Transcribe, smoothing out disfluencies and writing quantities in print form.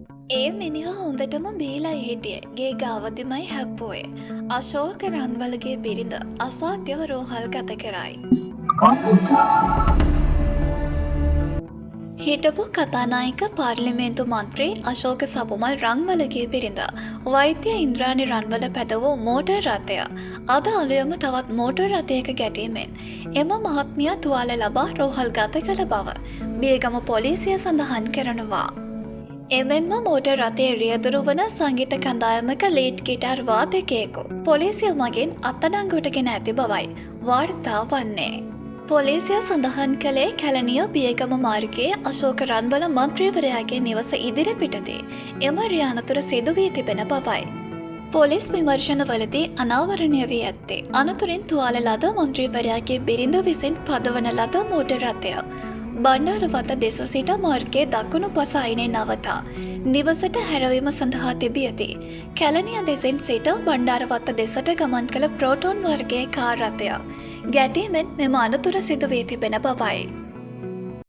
ඒ මිනිහා හොඳටම බීලයි හිටියේ. ගේ ගාවදිමයි හැප්පුවේ. අශෝක රන්වලගේ බිරිඳ අසාධ්‍යව රෝහල් ගත කරයි. හිටපු කතානායක පාර්ලිමේන්තු මන්ත්‍රී අශෝක සපුමල් රන්වලගේ බිරිඳ වෛද්‍ය ඉන්ද්‍රාණි රන්වල පැදවූ මෝටර් රථය අද අලුයම තවත් මෝටර් රථයක ගැටීමෙන් එම මහත්මිය තුවාල ලබා රෝහල් ගත කළ බව බියගම පොලිසිය සඳහන් කරනවා. එමෙන්ම මෝටර් රථයේ රියදුරු වන සංගීත කණ්ඩායමක ලීඩ් ගිටාර් වාදකයෙකු පොලිසිය මගින් අත්අඩංගුවට ගෙන ඇති බවයි වාර්තා වන්නේ. පොලිසිය සඳහන් කළේ කැලණිය බියගම මාර්ගයේ අශෝක රන්වල මන්ත්‍රීවරයාගේ නිවස ඉදිරිපිටදී එම රිය අනතුර සිදු වී තිබෙන බවයි. පොලිස් විමර්ශනවලදී අනාවරණය වී ඇත්තේ අනතුරින් තුවාල ලද මන්ත්‍රීවරයාගේ බිරිඳ විසින් පදවන ලද මෝටර් රථය බණ්ඩාරවත දෙස සිට මාර්ගයේ දකුණු පස අයිනේ නවතා නිවසට හැරවීම සඳහා තිබියදී කැලණිය දෙසින් සිට බණ්ඩාරවත්ත දෙසට ගමන් කළ ප්‍රෝටෝන් වර්ගයේ කාර් රථය ගැටීමෙන් මෙම අනතුර සිදු වී තිබෙන බවයි.